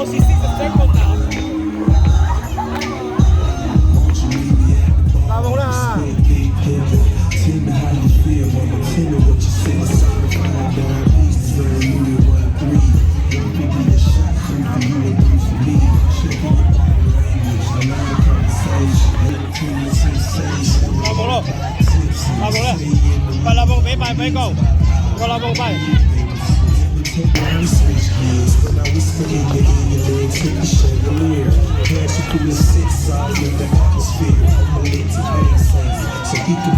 Tell me how you feel, mama, tell me what you say. It's time to find out. Peace is very real, one three. One fifty a shot, three for you and three for me. Checking your body language, a lot of conversation. Everything is sensation. Tipsy, sitting in the Pais los mus pem, pais pem, kaum, kaum los mus pais. Take my switch gears when I whisper in your ear, your legs hit the chandelier. Catch you through the six, all in the atmosphere. I'm a little dancer, so keep the